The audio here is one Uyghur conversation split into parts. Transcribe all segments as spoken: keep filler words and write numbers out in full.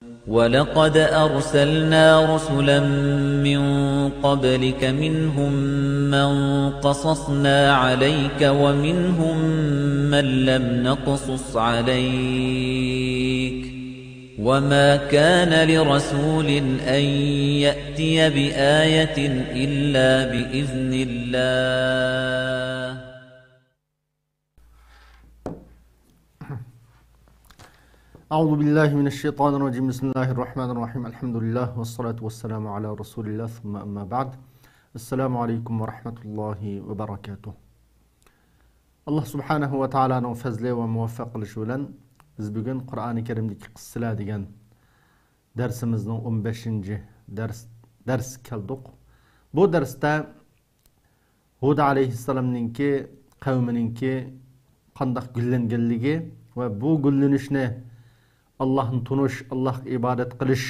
ولقد أرسلنا رسلا من قبلك منهم من قصصنا عليك ومنهم من لم نقصص عليك وما كان لرسول أن يأتي بآية إلا بإذن الله. أعوذ بالله من الشيطان الرجيم. بسم الله الرحمن الرحيم. الحمد لله والصلاة والسلام على رسول الله ثم أما بعد. السلام عليكم ورحمة الله وبركاته. ئاللاھ سۇبھانەھۇ ۋە تائالانىڭ پەزلى ۋە مۇۋەپپەق قىلىشى بىلەن بىز بۈگۈن قۇرئانى كەرىمدىكى قىسسىلەر دېگەن دەرسىمىزنىڭ ئون بەشىنچى دەرس، دەرسكە كەلدۇق. بۇ دەرستە ھۇد ئەلەيھىسسالامنىڭكى قەۋمىنىڭكى قانداق گۈللەنگەنلىكى ۋە بۇ گۈللىنىشنى ئاللاھنى تونۇش، ئاللاھقا ئىبادەت قىلىش،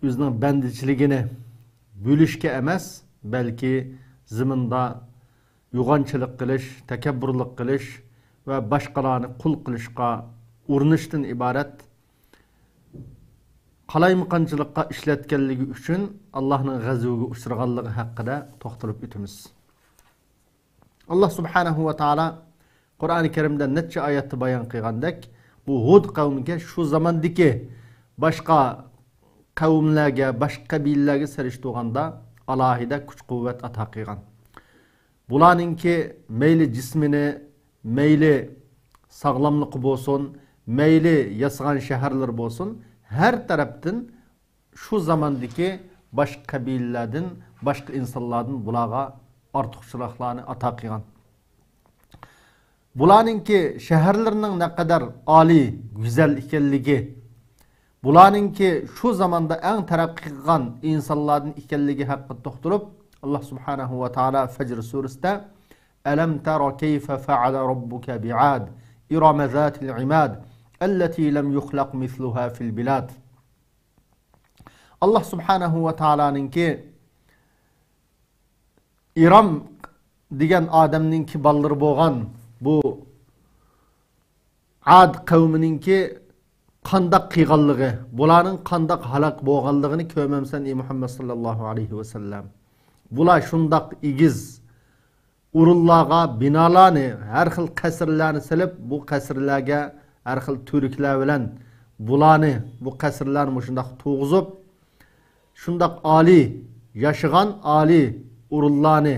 ئۆزىنىڭ بەندىچىلىكىنى بۆلۈشكە ئەمەس، بەلكى زېمىندا يوغانچىلىق قىلىش، تەكەببۇرلۇق قىلىش ۋە باشقىلارنى قۇل قىلىشقا ئۇرۇنۇشتىن ئىبارەت قالايمىقانچىلىققا ئىشلەتكەنلىكى ئۈچۈن ئاللاھنىڭ غەزىپىگە ئۇچرىغانلىقى ھەققىدە توختىلىپ ئۆتىمىز. ئاللاھ سۇبھانەھۇ ۋە تائالا قۇرئانى كەرىمدە نەچچە ئايەتتە بايان قىلغاندەك، بۇ ھۇد قەۋمىگە شۇ زاماندىكى باشقا قەۋملەرگە، باشقا قەبىلىلەرگە سېلىشتۇرغاندا ئالاھىدە كۈچ-قۇۋۋەت ئاتا قىلغان. بۇلارنىڭكى مەيلى جىسمىنى، مەيلى ساغلاملىقى بولسۇن، مەيلى ياسىغان شەھەرلىرى بولسۇن، ھەر تەرەپتىن شۇ زاماندىكى باشقا قەبىلىلەردىن، باشقا ئىنسانلاردىن بۇلارغا ئارتۇقچىلىقلارنى ئاتا قىلغان. بۇلارنىڭكى شەھەرلىرىنىڭ نەقەدەر ئالىي، گۈزەل ئىكەنلىكى، بۇلارنىڭكى شۇ زاماندا ئەڭ تەرەققىي قىلغان ئىنسانلاردىن ئىكەنلىكى ھەققىدە توختىلىپ، ئاللاھ سۇبھانەھۇ ۋە تائالا فەجر سۈرىسىدە، ألم تر كيف فعل ربك بعاد إرم ذات العماد التي لم يخلق مثلها في البلاد. ئاللاھ سۇبھانەھۇ ۋە تائالانىڭكى ئىرام دېگەن ئادەمنىڭكى بالىلىرى بولغان بۇ ئاد قەۋمىنىڭكى قانداق قىلغانلىقى، بۇلارنىڭ قانداق ھالاك بولغانلىقىنى كۆرمەمسەن، ئى مۇھەممەد ساللاللاھۇ ئەلەيھى ۋەسەللەم؟ بۇلار شۇنداق ئېگىز ئورۇنلارغا بىنالارنى، ھەر خىل قەسىرلەرنى سېلىپ، بۇ قەسىرلەرگە ھەر خىل تۈۋرۈكلەر بىلەن بۇلارنى، بۇ قەسىرلەرنى مۇشۇنداق تۇرغۇزۇپ، شۇنداق ئالىي ياشىغان، ئالىي ئورۇنلارنى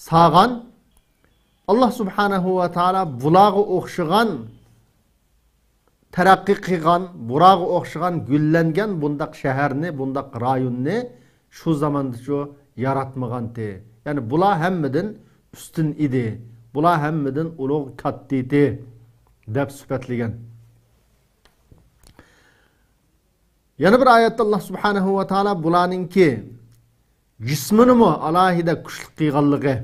سالغان. ئاللاھ سۇبھانەھۇ ۋە تائالا بۇلارغا ئوخشىغان تەرەققىي قىلغان، بۇلارغا ئوخشىغان گۈللەنگەن بۇنداق شەھەرنى، بۇنداق رايوننى شۇ زاماندىچۇ ياراتمىغانتى. يەنى بۇلار ھەممىدىن ئۈستۈن ئىدى، بۇلار ھەممىدىن ئۇلۇغ، كاتتا ئىدى دەپ سۈپەتلىگەن. يەنە بىر ئايەتتە ئاللاھ سۇبھانەھۇ ۋە تائالا بۇلارنىڭكى جىسمىنىمۇ ئالاھىدە كۈچلۈك قىلغانلىقى،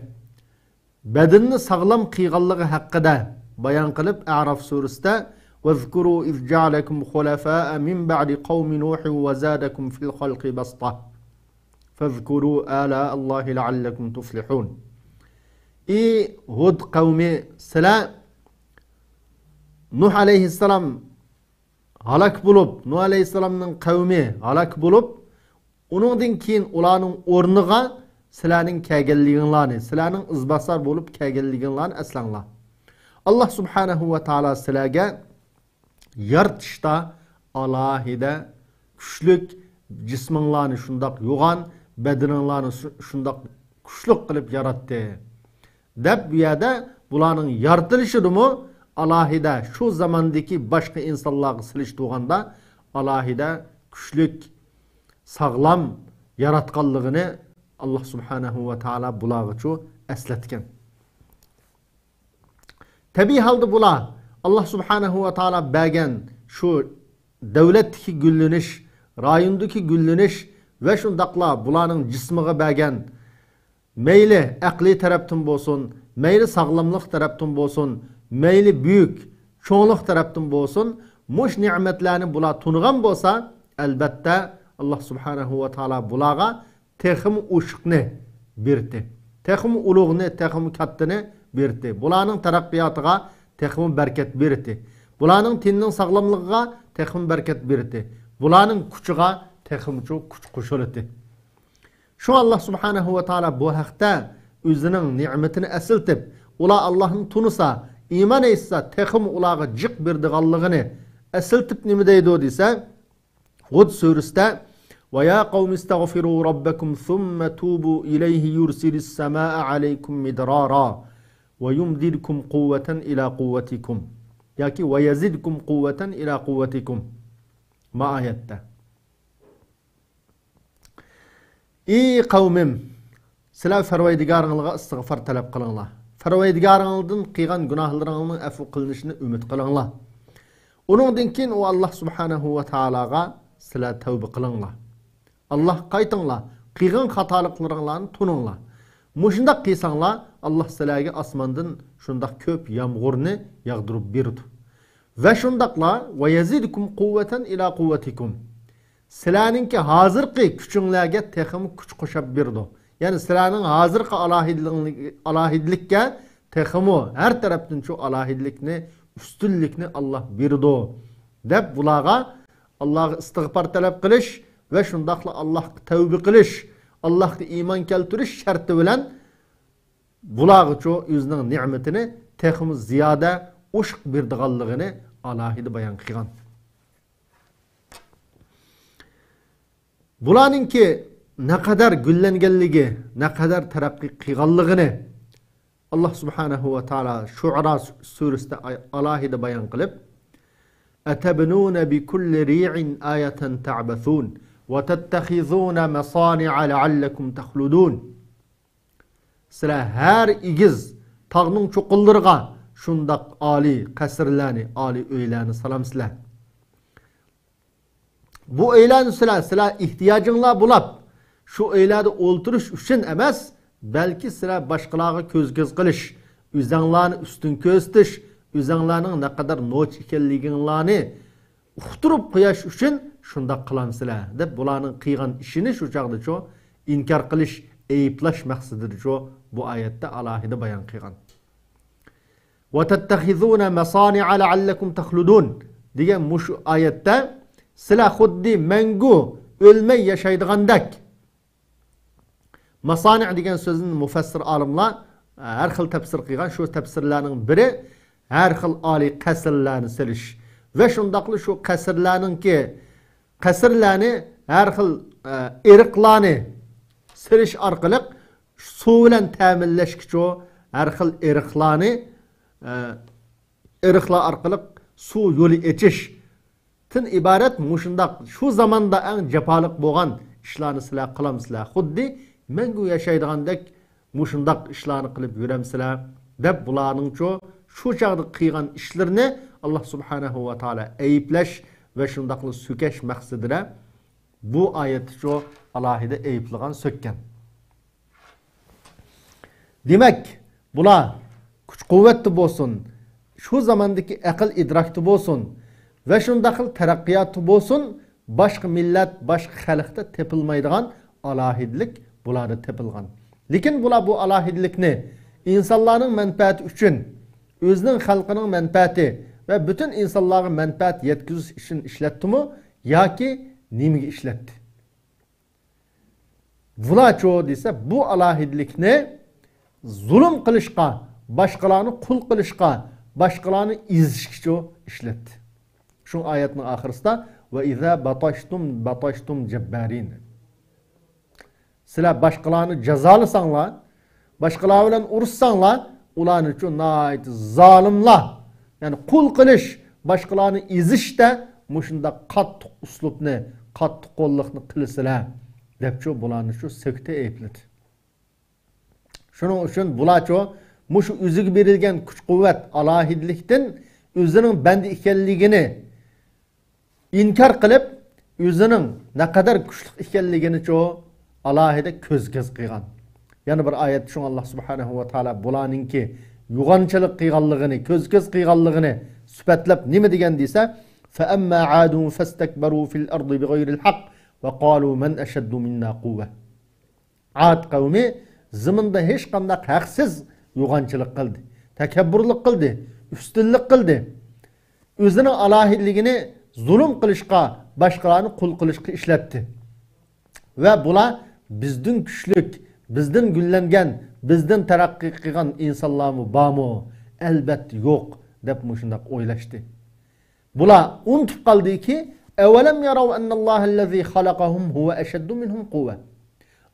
بەدىنىنى ساغلام قىلغانلىقى ھەققىدە بايان قىلىپ، ئەراف سۈرىسىدە، واذكروا إذ جعلكم خلفاء من بعد قوم نوح وزادكم في الخلق بسطة فاذكروا آلاء الله لعلكم تفلحون. ئى ھۇد قەۋمى، سىلەر نۇھ ئەلەيھىسسالام ھالاك بولۇپ، نۇھ ئەلەيھىسسالامنىڭ قەۋمى ھالاك بولۇپ، ئۇنىڭدىن كېيىن ئۇلارنىڭ ئورنىغا سىلەرنىڭ كەلگەنلىكىڭلارنى، سىلەرنىڭ ئىزباسار بولۇپ كەلگەنلىكىڭلارنى ئەسلەڭلار. ئاللاھ سۇبھانەھۇ ۋە تائالا سىلەرگە يارىتىشتا ئالاھىدە كۈچلۈك، جىسمىڭلارنى شۇنداق يوغان، بەدىنىڭلارنى شۇ-، شۇنداق كۈچلۈك قىلىپ ياراتتى. دەپ بۇ يەردە بۇلارنىڭ يارىتىلىشىدىمۇ ئالاھىدە شۇ زاماندىكى باشقا ئىنسانلارغا سېلىشتۇرغاندا ئالاھىدە كۈچلۈك، ساغلام ياراتقانلىقىنى ئاللاھ سۇبھانەھۇ ۋە تائالا بۇلارغىچۇ ئەسلەتكەن. تەبىئىي ھالدا بۇلار ئاللاھ سۇبھانەھۇ ۋە تائالا بەرگەن شۇ دۆلەتتىكى گۈللىنىش، رايوندىكى گۈللىنىش ۋە شۇنداقلا بۇلارنىڭ جىسمىغا بەرگەن مەيلى ئەقلىي تەرەپتىن بولسۇن، مەيلى ساغلاملىق تەرەپتىن بولسۇن، مەيلى بۈيۈك، چوڭلۇق تەرەپتىن بولسۇن، مۇشۇ نېمەتلەرنى بۇلار تونۇغان بولسا، ئەلبەتتە، ئاللاھ سۇبھانەھۇ ۋە تائالا بۇلارغا تېخىمۇ ئوشۇقنى بېرىتتى. تېخىمۇ ئۇلۇغنى، تېخىمۇ كاتتىنى بېرىتتى. بۇلارنىڭ تەرەققىياتىغا تېخىمۇ بەرىكەت بېرىتتى. بۇلارنىڭ تېنىنىڭ ساغلاملىقىغا تېخىمۇ بەرىكەت بېرىتى. بۇلارنىڭ كۈچىگە تېخىمۇچۇ كۈچ قوشۇلىتى. شۇ ئاللا سۇبھانەھۇ ۋە تائالا بۇ ھەقتە ئۆزىنىڭ نېمىتىنى ئەسلىتىپ، ئۇلار ئاللانى تونۇسا، ئىمان ئېيتسا، تېخىمۇ ئۇلارغا جىق بېرىدىغانلىقىنى ئەسلىتىپ نېمە دەيدۇ دېسە، ھۇد سۈرىسىدە، «ويا قوم استغفروا ربكم ثم توبوا إليه يرسل السماء عليكم مدرارا ويمددكم قوة إلى قوتكم» ياكى «ويزدكم قوة إلى قوتكم» ما ئايەتتە. ئى قەۋمىم، سىلەر پەرۋەردىگارىڭلارغا ئىستىغپار تەلەپ قىلىڭلار. پەرۋەردىگارىڭلاردىن قىلغان گۇناھلىرىڭلارنىڭ ئەپۇ قىلىنىشىنى ئۈمىد قىلىڭلار. ئۇنىڭدىن كېيىن ئۇ ئاللا سۇبھانەھۇ ۋە تائالاغا سىلەر تەۋبە قىلىڭلار. ئاللاھقا قايتىڭلار، قىلغان خاتالىقلىرىڭلارنى تونۇڭلار. مۇشۇنداق قىلساڭلار، ئاللا سىلەرگە ئاسماندىن شۇنداق كۆپ يامغۇرنى ياغدۇرۇپ بېرىدۇ. ۋە شۇنداقلا، «ويزدكم قوة إلى قوتكم». سىلەرنىڭكى ھازىرقى كۈچۈڭلارگە تېخىمۇ كۈچ قوشاپ بېرىدۇ. يەنى سىلەرنىڭ ھازىرقى ئالاھىدىلىك-، ئالاھىدىلىككە تېخىمۇ ھەر تەرەپتىن شۇ ئالاھىدىلىكنى، ئۈستۈنلۈكنى ئاللا بېرىدۇ، دەپ بۇلارغا ئاللاغا ئىستىغپار تەلەپ قىلىش ۋە شۇنداقلا ئاللاغا تەۋبە قىلىش، ئاللاغا ئىمان كەلتۈرۈش شەرتى بىلەن بۇلارغىچۇ ئۆزىنىڭ نېمىتىنى تېخىمۇ زىيادە ئوشۇق بېرىدىغانلىقىنى ئالاھىدە بايان قىلغان. بۇلارنىڭكى نەقەدەر گۈللەنگەنلىكى، نەقەدەر تەرەققىي قىلغانلىقىنى ئاللا سۇبھانەھۇ ۋە تائالا شۇئەرا سۈرىسىدە ئاي-، ئالاھىدە بايان قىلىپ، «أتبنون بكل ريع آية تعبثون وتتخذون مصانع لعلكم تخلدون». سىلەر ھەر ئېگىز تاغنىڭ چوققىلىرىغا شۇنداق ئالىي قەسىرلەرنى، ئالىي ئۆيلەرنى سالامسىلەر. بۇ ئۆيلەرنى سىلەر، سىلەر ئېھتىياجىڭلار بولاپ، شۇ ئۆيلەردە ئولتۇرۇش ئۈچۈن ئەمەس، بەلكى سىلەر باشقىلارغا كۆز-كۆز قىلىش، ئۆزەڭلارنى ئۈستۈن كۆرسىتىش، ئۆزەڭلارنىڭ نەقەدەر نوچى ئىكەنلىكىڭلارنى ئۇقتۇرۇپ قويۇش ئۈچۈن شۇنداق قىلامسىلەر، دەپ بۇلارنىڭ قىلغان ئىشىنى شۇ چاغدىچۇ ئىنكار قىلىش، ئەيىبلەش مەقسىتىدىچۇ بۇ ئايەتتە ئالاھىدە بايان قىلغان. «وتتخذون مصانع لعلكم تخلدون» دېگەن مۇشۇ ئايەتتە سىلەر خۇددى مەڭگۈ ئۆلمەي ياشايدىغاندەك، ماسانىئ دېگەن سۆزنى مۇفەسسىر ئالىملار، ئە، ھەر خىل تەپسىر قىلغان. شۇ تەپسىرلەرنىڭ بىرى ھەر خىل ئالىي قەسىرلەرنى سېلىش ۋە شۇنداقلا شۇ قەسىرلەرنىڭكى، قەسىرلەرنى ھەر خىل، ئە، ئېرىقلارنى سېلىش ئارقىلىق سۇ بىلەن تەمىنلەشكىچۇ ھەر خىل ئېرىقلارنى، ئە، ئېرىقلار ئارقىلىق سۇ يولى ئېچىش، تىن ئىبارەت مۇشۇنداق، شۇ زاماندا ئەڭ جاپالىق بولغان ئىشلارنى سىلەر قىلامسىلەر؟ خۇددى مەڭگۈ ياشايدىغاندەك مۇشۇنداق ئىشلارنى قىلىپ يۈرەمسىلەر؟ دەپ بۇلارنىڭچۇ شۇ چاغدا قىلغان ئىشلىرىنى ئاللا سۇبھانەھۇ ۋە تائالا ئەيىبلەش ۋە شۇنداقلا سۆكەش مەقسىتىدە بۇ ئايەتتىچۇ ئالاھىدە ئەيىبلىغان، سۆككەن. دېمەك، بۇلار كۈچ-قۇۋۋەتتە بولسۇن، شۇ زاماندىكى ئەقىل-ئىدراكتا بولسۇن ۋە شۇنداقلا تەرەققىياتتا بولسۇن، باشقا مىللەت، باشقا خەلقتە تېپىلمايدىغان ئالاھىدىلىك بۇلاردا تېپىلغان. لېكىن بۇلار بۇ ئالاھىدىلىكنى ئىنسانلارنىڭ مەنپەئەتى ئۈچۈن، ئۆزىنىڭ خەلقىنىڭ مەنپەئەتى ۋە پۈتۈن ئىنسانلارغا مەنپەئەت يەتكۈزۈش ئۈچۈن ئىشلەتتىمۇ ياكى نېمىگە ئىشلەتتى؟ بۇلارچۇ دېسە، بۇ ئالاھىدىلىكنى زۇلۇم قىلىشقا، باشقىلارنى قۇل قىلىشقا، باشقىلارنى ئېزىشكىچۇ ئىشلەتتى. شۇ ئايەتنىڭ ئاخىرىسىدا، «وإذا بطشتم بطشتم جبارين». سىلەر باشقىلارنى جازالىساڭلار، باشقىلار بىلەن ئۇرۇشساڭلار، ئۇلارنىچۇ ناھايىتى زالىملار، يەنى قۇل قىلىش، باشقىلارنى ئېزىشتە مۇشۇنداق قاتتىق ئۇسلۇبنى، قاتتىق قوللۇقنى قىلىسىلەر، دەپچۇ بۇلارنىچۇ سۆكتە ئەيىبلىدى. شۇنىڭ ئۈچۈن بۇلارچۇ مۇشۇ ئۆزىگە بېرىلگەن كۈچ-قۇۋۋەت، ئالاھىدىلىكتىن ئۆزىنىڭ بەندە ئىكەنلىكىنى ئىنكار قىلىپ، ئۆزىنىڭ نەقەدەر كۈچلۈك ئىكەنلىكىنىچۇ ئالاھىدە كۆز-كۆز قىلغان. يەنە بىر ئايەتتە شۇڭا ئاللا سۇبھانەھۇ ۋە تائالا بۇلارنىڭكى يوغانچىلىق قىلغانلىقىنى، كۆز-كۆز قىلغانلىقىنى سۈپەتلەپ نېمە دېگەن دېسە، «فأما عاد فاستكبروا في الأرض بغير الحق وقالوا من أشد منا قوة». ئاد قەۋمى زېمىندا ھېچقانداق ھەقسىز يوغانچىلىق قىلدى، تەكەببۇرلۇق قىلدى، ئۈستۈنلۈك قىلدى. ئۆزىنىڭ ئالاھىدىلىكىنى زۇلۇم قىلىشقا، باشقىلارنى قۇل قىلىشقا ئىشلەتتى. ۋە بۇلار بىزدىن كۈچلۈك، بىزدىن گۈللەنگەن، بىزدىن تەرەققىي قىلغان ئىنسانلارمۇ بارمۇ؟ ئەلبەتتە يوق، دەپ مۇشۇنداق ئويلاشتى. بۇلار ئۇنتۇپ قالدىكى، ئەۋەلەم يەرەۋ ئەننەللاھەللەزى خەلەقەھۇم ھۇۋە ئەشەددۇ مىنھۇم قۇۋۋە.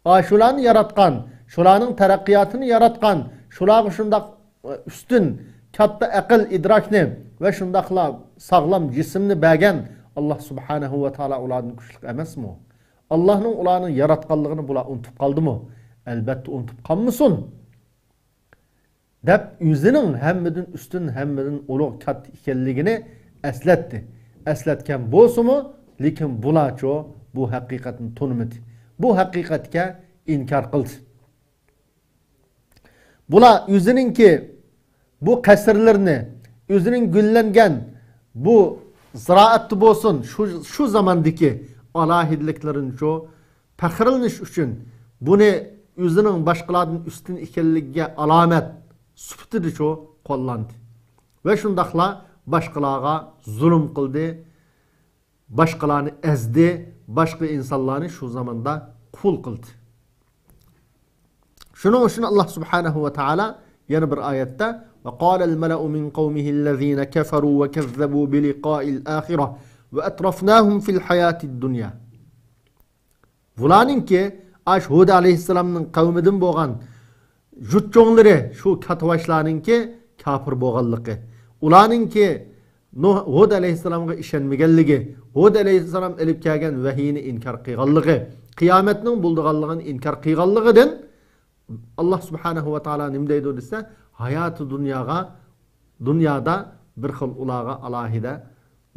ئاشۇلارنى ياراتقان، شۇلارنىڭ تەرەققىياتىنى ياراتقان، شۇلارغا شۇنداق ئۈستۈن، كاتتا ئەقىل، ئىدراكنى ۋە شۇنداقلا ساغلام جىسىمنى بەرگەن ئاللاھ سۇبھانەھۇ ۋە تائالا ئۇلاردىن كۈچلۈك ئەمەسمۇ؟ ئاللاھنىڭ ئۇلارنى ياراتقانلىقىنى بۇلار ئۇنتۇپ قالدىمۇ؟ ئەلبەتتە ئۇنتۇپ قالمىسۇن، دەپ ئۆزىنىڭ ھەممىدىن ئۈستۈن، ھەممىدىن ئۇلۇغ، كاتتا ئىكەنلىكىنى ئەسلەتتى. ئەسلەتكەن بولسىمۇ، لېكىن بۇلارچۇ بۇ ھەقىقەتنى تونۇمىدى. بۇ ھەقىقەتكە ئىنكار قىلدى. بۇلار ئۆزىنىڭكى بۇ قەسىرلىرىنى، ئۆزىنىڭ گۈللەنگەن بۇ زىرائەتتە بولسۇن، شۇ، شۇ زاماندىكى ئالاھىدىلىكلىرىنىچۇ پەخىرلىنىش ئۈچۈن، بۇنى ئۆزىنىڭ باشقىلاردىن ئۈستۈن ئىكەنلىكىگە ئالامەت سۈپىتىدىچۇ قوللاندى. ۋە شۇنداقلا باشقىلارغا زۇلۇم قىلدى، باشقىلارنى ئەزدى، باشقا ئىنسانلارنى شۇ زاماندا قۇل قىلدى. شۇنىڭ ئۈچۈن ئاللاھ سۇبھانەھۇ ۋە تائالا يەنە بىر ئايەتتە، وقال الملأ من قومه الذين كفروا وكذبوا بلقاء الآخرة وأترفناهم في الحياة الدنيا. بۇلارنىڭكى، ئاش ھۇد ئەلەيھىسسالامنىڭ قەۋمىدىن بولغان جۇت چوڭلىرى، شۇ كاتىۋاشلارنىڭكى كاپىر بولغانلىقى، ئۇلارنىڭكى نۇھ، ھۇد ئەلەيھىسسالامغا ئىشەنمىگەنلىكى، ھۇد ئەلەيھىسسالام ئېلىپ كەلگەن ۋەھىينى ئىنكار قىلغانلىقى، قىيامەتنىڭ بولىدىغانلىقىنى ئىنكار قىلغانلىقىدىن، ئاللاھ سۇبھانەھۇ ۋە تائالا نېمە دەيدۇ دېسە، ھاياتى دۇنياغا، دۇنيادا بىر خىل ئۇلارغا ئالاھىدە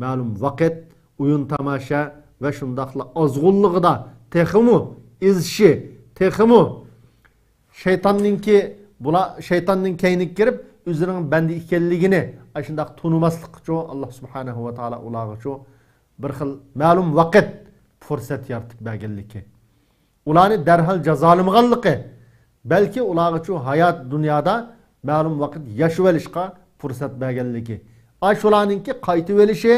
مەلۇم ۋاقىت، ئويۇن تاماشا ۋە شۇنداقلا ئازغۇنلۇقىدا تېخىمۇ ئېزىشى، تېخىمۇ شەيتاننىڭكى، بۇلار شەيتاننىڭ كەينىگە كىرىپ، ئۆزىنىڭ بەندە ئىكەنلىكىنى ئاشۇنداق تونۇماسلىققىچۇ، ئاللاھ سۇبھانەھۇ ۋە تائالا ئۇلارغىچۇ بىر خىل مەلۇم ۋاقىت، پۇرسەت يارىتىپ بەرگەنلىكى. ئۇلارنى دەرھال جازالىمىغانلىقى، بەلكى ئۇلارغىچۇ ھايات دۇنيادا مەلۇم ۋاقىت ياشىۋېلىشقا پۇرسەت بەرگەنلىكى، ئاشۇلارنىڭكى قايتىۋېلىشى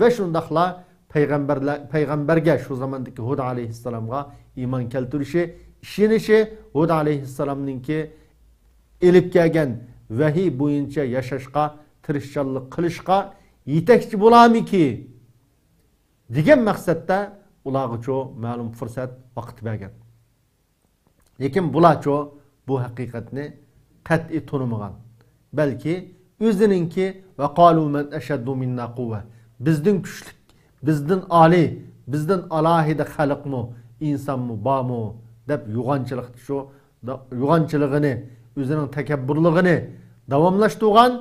ۋە شۇنداقلا پەيغەمبەرلەر، پەيغەمبەرگە، شۇ زاماندىكى ھۇد ئەلەيھىسسالامغا ئىمان كەلتۈرۈشى، ئىشىنىشى، ھۇد ئەلەيھىسسالامنىڭكى ئېلىپ كەلگەن ۋەھىي بويىچە ياشاشقا تىرىشچانلىق قىلىشقا يېتەكچى بولارمىكى دېگەن مەقسەتتە ئۇلارغىچۇ مەلۇم پۇرسەت، ۋاقىت بەرگەن. لېكىن بۇلارچۇ بۇ ھەقىقەتنى قەتئىي تونۇمىغان. بەلكى ئۆزىنىڭكى، وقالوا من أشد منا قوة، بىزدىن كۈچلۈك، بىزدىن ئالىي، بىزدىن ئالاھىدە خەلقمۇ، ئىنسانمۇ بارمۇ دەپ يوغانچىلىقتا شۇ، يوغانچىلىقىنى، ئۆزىنىڭ تەكەببۇرلۇقىنى داۋاملاشتۇرغان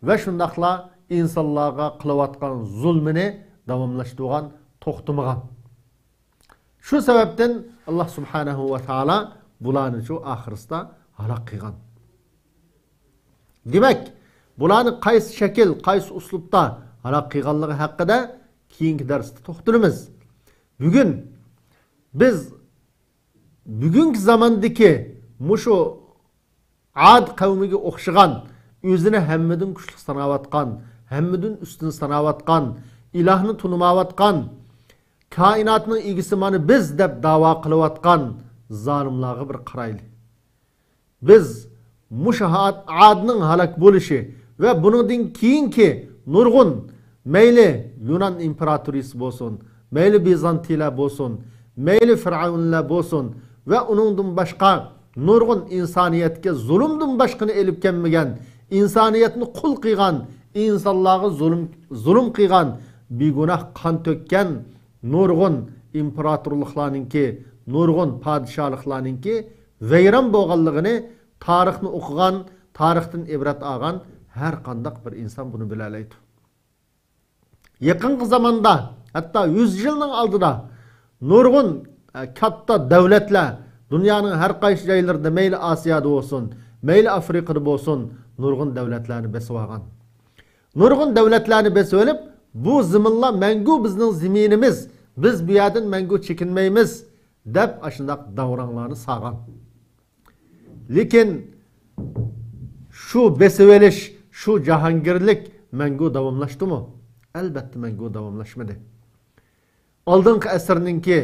ۋە شۇنداقلا ئىنسانلارغا قىلىۋاتقان زۇلمىنى داۋاملاشتۇرغان، توختىمىغان. شۇ سەۋەبتىن ئاللاھ سۇبھانەھۇ ۋە تائالا بۇلارنىچۇ ئاخىرسىدا ھالاك قىلغان. دېمەك، بۇلارنى قايسى شەكىل، قايسى ئۇسلۇبتا ھالاك قىلغانلىقى ھەققىدە كېيىنكى دەرستە توختىلىمىز. بۈگۈن بىز بۈگۈنكى زاماندىكى مۇشۇ ئاد قەۋمىگە ئوخشىغان، ئۆزىنى ھەممىدىن كۈچلۈك ساناۋاتقان، ھەممىدىن ئۈستۈن ساناۋاتقان، ئىلاھنى تونۇمايۋاتقان، كائىناتنىڭ ئىگىسى مانا بىز دەپ داۋا قىلىۋاتقان زالىملارغا بىر قارايلى. بىز مۇشۇ ھا-، ئادنىڭ ھالاك بولۇشى ۋە بۇنىڭدىن كېيىنكى نۇرغۇن، مەيلى يۇنان ئىمپېراتورىيىسى بولسۇن، مەيلى بىزانتىيلار بولسۇن، مەيلى فىرئەۋنلەر بولسۇن ۋە ئۇنىڭدىن باشقا نۇرغۇن ئىنسانىيەتكە زۇلۇمدىن باشقىنى ئېلىپ كەلمىگەن، ئىنسانىيەتنى قۇل قىلغان، ئىنسانلارغا زۇلۇم، زۇلۇم قىلغان، بىگۇناھ قان تۆككەن نۇرغۇن ئىمپېراتورلۇقلارنىڭكى، نۇرغۇن پادىشاھلىقلارنىڭكى ۋەيران بولغانلىقىنى تارىخنى ئوقۇغان، تارىختىن ئىبرەت ئالغان ھەر قانداق بىر ئىنسان بۇنى بىلەلەيدۇ. يېقىنقى زاماندا، ھەتتا يۈز يىلنىڭ ئالدىدا نۇرغۇن، ئە، كاتتا دۆلەتلەر، دۇنيانىڭ ھەر قايسى جايلىرىدا، مەيلى ئاسىيادا بولسۇن، مەيلى ئافرىقىدا بولسۇن، نۇرغۇن دۆلەتلەرنى بېسىۋالغان. نۇرغۇن دۆلەتلەرنى بېسىۋېلىپ، بۇ زېمىنلار مەڭگۈ بىزنىڭ زېمىنىمىز، بىز بۇ يەردىن مەڭگۈ چېكىنمەيمىز، دەپ ئاشۇنداق داۋراڭلارنى سالغان. لېكىن شۇ بېسىۋېلىش، شۇ جاھانگىرلىك مەڭگۈ داۋاملاشتىمۇ؟ ئەلبەتتە مەڭگۈ داۋاملاشمىدى. ئالدىنقى ئەسىرنىڭكى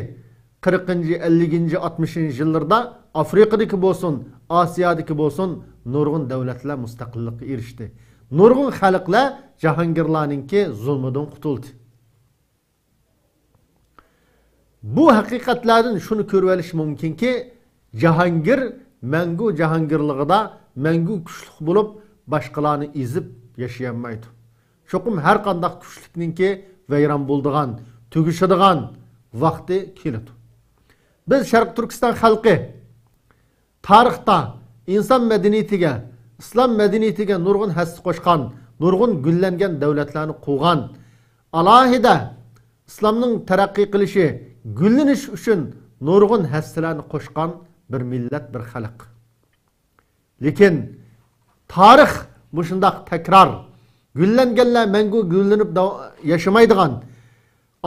قىرىقىنچى، ئەللىكىنچى، ئاتمىشىنچى يىللىرىدا ئافرىقىدىكى بولسۇن، ئاسىيادىكى بولسۇن، نۇرغۇن دۆلەتلەر مۇستەقىللىققا ئېرىشتى. نۇرغۇن خەلقلەر جاھانگىرلارنىڭكى زۇلمىدىن قۇتۇلدى. بۇ ھەقىقەتلەردىن شۇنى كۆرۈۋېلىش مۇمكىنكى، جاھانگىر مەڭگۈ جاھانگىرلىقىدا مەڭگۈ كۈچلۈك بولۇپ، باشقىلارنى ئېزىپ ياشىيالمايدۇ. چوقۇم ھەر قانداق كۈچلۈكنىڭكى ۋەيران بولىدىغان، تۈگىشىدىغان ۋاقتى كېلىدۇ. بىز شەرقىي تۈركىستان خەلقى تارىختا ئىنسان مەدەنىيىتىگە، ئىسلام مەدەنىيىتىگە نۇرغۇن ھەسسە قوشقان، نۇرغۇن گۈللەنگەن دۆلەتلەرنى قۇرغان، ئالاھىدە ئىسلامنىڭ تەرەققىي قىلىشى، گۈللىنىشى ئۈچۈن نۇرغۇن ھەسسىلەرنى قوشقان بىر مىللەت، بىر خەلق. لېكىن تارىخ مۇشۇنداق تەكرار. گۈللەنگەنلەر مەڭگۈ گۈللىنىپ داۋ-، ياشىمايدىغان،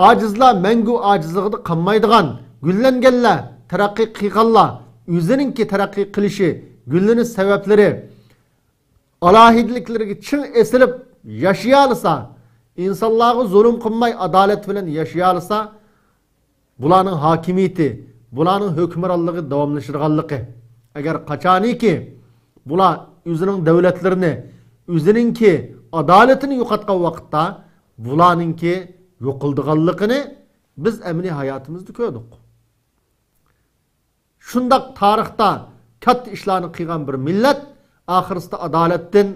ئاجىزلار مەڭگۈ ئاجىزلىقىدا قالمايدىغان، گۈللەنگەنلەر، تەرەققىي قىلغانلار، ئۆزىنىڭكى تەرەققىي قىلىشى، گۈللىنىش سەۋەبلىرى، ئالاھىدىلىكلىرىگە چىڭ ئېسىلىپ ياشىيالىسا، ئىنسانلارغا زۇلۇم قىلماي، ئادالەت بىلەن ياشىيالىسا، بۇلارنىڭ ھاكىمىيىتى، بۇلارنىڭ ھۆكۈمرانلىقى داۋاملىشىدىغانلىقى. ئەگەر قاچانىكى بۇلار ئۆزىنىڭ دۆلەتلىرىنى، ئۆزىنىڭكى ئادالىتىنى يوقاتقان ۋاقىتتا، بۇلارنىڭكى يوقىلىدىغانلىقىنى بىز ئەمەلىي ھاياتىمىزدا كۆردۇق. شۇنداق تارىختا كاتتا ئىشلارنى قىلغان بىر مىللەت ئاخىرسىدا ئادالەتتىن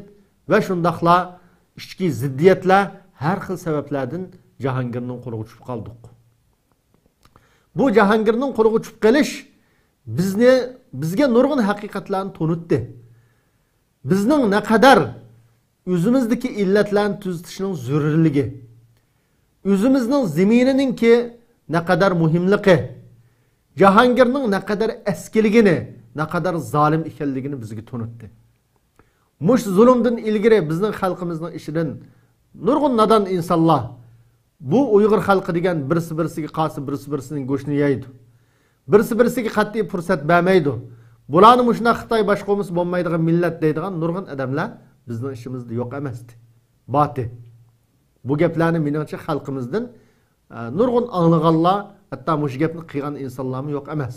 ۋە شۇنداقلا ئىچكى زىددىيەتلەر، ھەر خىل سەۋەبلەردىن جاھانگىرنىڭ قولىغا چۈشۈپ قالدۇق. بۇ جاھانگىرنىڭ قولىغا چۈشۈپ قېلىش بىزنى، بىزگە نۇرغۇن ھەقىقەتلەرنى تونۇتتى. بىزنىڭ نەقەدەر ئۆزىمىزدىكى ئىللەتلەرنى تۈزىتىشنىڭ زۆرۈرلۈكى، ئۆزىمىزنىڭ زېمىنىنىڭكى نەقەدەر مۇھىملىقى، جاھانگىرنىڭ نەقەدەر ئەسكىلىكىنى، نەقەدەر زالىم ئىكەنلىكىنى بىزگە تونۇتتى. مۇشۇ زۇلۇمدىن ئىلگىرى بىزنىڭ خەلقىمىزنىڭ ئىچىدىن نۇرغۇن نادان ئىنسانلار، بۇ ئۇيغۇر خەلقى دېگەن بىرسى بىرسىگە قارىسا، بىرسى بىرسىنىڭ گۆشىنى يەيدۇ. بىرسى بىرسىگە قەتئىي پۇرسەت بەرمەيدۇ. بۇلارنى مۇشۇنداق خىتاي باشقۇرمىسا بولمايدىغان مىللەت دەيدىغان نۇرغۇن ئادەملەر بىزنىڭ ئىچىمىزدە يوق ئەمەستى. باتى. بۇ گەپلەرنى مېنىڭچە خەلقىمىزدىن، ئە، نۇرغۇن ئاڭلىغانلار، ھەتتا مۇشۇ گەپنى قىلغان ئىنسانلارمۇ يوق ئەمەس.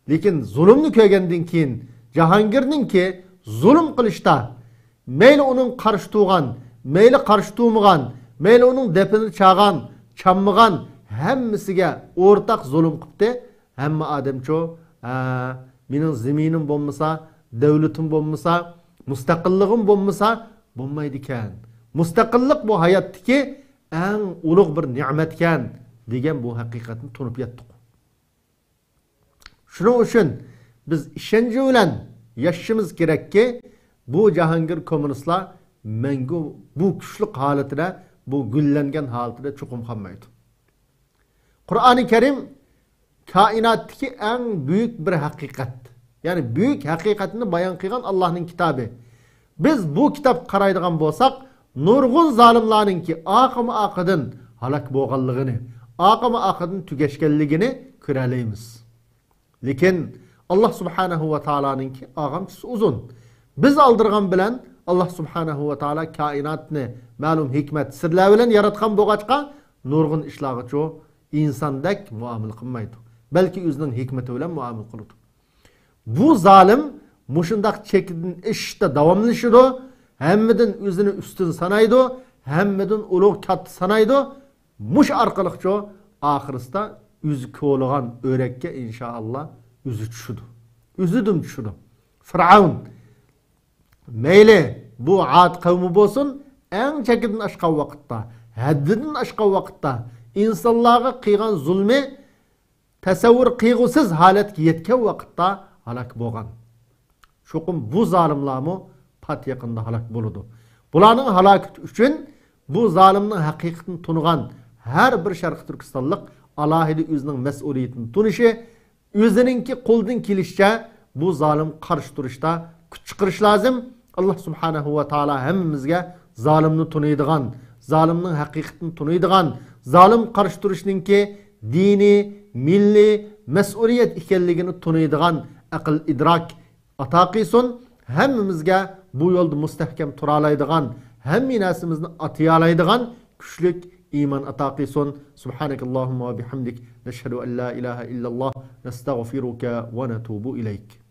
لېكىن زۇلۇمنى كۆرگەندىن كېيىن، جاھانگىرنىڭكى زۇلۇم قىلىشتا، مەيلى ئۇنىڭ قارشى تۇرغان، مەيلى قارشى تۇرمىغان، مەيلى ئۇنىڭ دەپىنى چالغان، چالمىغان، ھەممىسىگە ئورتاق زۇلۇم قىپتۇ. ھەممە ئادەمچۇ، ھە، مېنىڭ زېمىنىم بولمىسا، دۆلىتىم بولمىسا، مۇستەقىللىقىم بولمىسا، بولمايدىكەن. مۇستەقىللىق بۇ ھاياتتىكى ئەڭ ئۇلۇغ بىر نېمەتكەن، دېگەن بۇ ھەقىقەتنى تونۇپ يەتتۇق. شۇنىڭ ئۈچۈن بىز ئىشەنچ بىلەن ياشىشىمىز كېرەككى، بۇ جاھانگىر كوممۇنىستلار مەڭگۈ بۇ كۈچلۈك ھالىتىدە، بۇ گۈللەنگەن ھالىتىدە چوقۇم قالمايدۇ. قۇرئانى كەرىم كائىناتتىكى ئەڭ بۈيۈك بىر ھەقىقەت. يەنى بۈيۈك ھەقىقەتنى بايان قىلغان ئاللاھنىڭ كىتابى. بىز بۇ كىتابقا قارايدىغان بولساق، نۇرغۇن زالىملارنىڭكى ئاقىمۇ ئاقىدىن ھالاك بولغانلىقىنى، ئاقىمۇ ئاقىدىن تۈگەشكەنلىكىنى كۆرەلەيمىز. لېكىن ئاللا سۇبھانەھۇ ۋە تائالانىڭكى ئاغامچىسى ئۇزۇن. بىز ئالدىرغان بىلەن ئاللا سۇبھانەھۇ ۋە تائالا كائىناتنى مەلۇم ھېكمەت، سىرلار بىلەن ياراتقان بولغاچقا، نۇرغۇن ئىشلارغىچۇ ئىنساندەك مۇئامىلە قىلمايدۇ. بەلكى ئۆزىنىڭ ھېكمىتى بىلەن مۇئامىلە قىلىدۇ. بۇ زالىم مۇشۇنداق چېكىدىن ئېشىشتا داۋاملىشىدۇ، ھەممىدىن ئۆزىنى ئۈستۈن سانايدۇ، ھەممىدىن ئۇلۇغ كاتتا سانايدۇ. مۇشۇ ئارقىلىقچۇ ئاخىرسىدا ئۆزى كولىغان ئۆرەككە ئىنشائاللا ئۆزى چۈشىدۇ. ئۆزىدىن چۈشىدۇ. فىرئەۋن مەيلى بۇ ئاد قەۋمى بولسۇن، ئەڭ چېكىدىن ئاشقان ۋاقىتتا، ھەددىدىن ئاشقان ۋاقىتتا، ئىنسانلارغا قىلغان زۇلمى تەسەۋۋۇر قىلغۇسىز ھالەتكە يەتكەن ۋاقىتتا ھالاك بولغان. چوقۇم بۇ زالىملارمۇ پات يېقىندا ھالاك بولىدۇ. بۇلارنىڭ ھالاكىتى ئۈچۈن بۇ زالىمنىڭ ھەقىقىتىنى تونۇغان ھەر بىر شەرقىي تۈركىستانلىق ئالاھىدە ئۆزىنىڭ مەسئۇلىيىتىنى تونۇشى، ئۆزىنىڭكى قولىدىن كېلىشىچە بۇ زالىمغا قارشى تۇرۇشتا كۈچ چىقىرىش لازىم. ئاللا سۇبھانەھۇ ۋە تائالا ھەممىمىزگە زالىمنى تونۇيدىغان، زالىمنىڭ ھەقىقىتىنى تونۇيدىغان، زالىمغا قارشى تۇرۇشنىڭكى دىنىي، مىللىي مەسئۇلىيەت ئىكەنلىكىنى تونۇيدىغان ئەقىل، ئىدراك ئاتا قىلسۇن. ھەممىمىزگە بۇ يولدا مۇستەھكەم تۇرالايدىغان، ھەممە نەرسىمىزنى ئاتىيالايدىغان كۈچلۈك ئىمان ئاتا قىلسۇن. سبحانك اللهم وبحمدك، نشهد أن لا إله إلا الله، نستغفرك ونتوب إليك.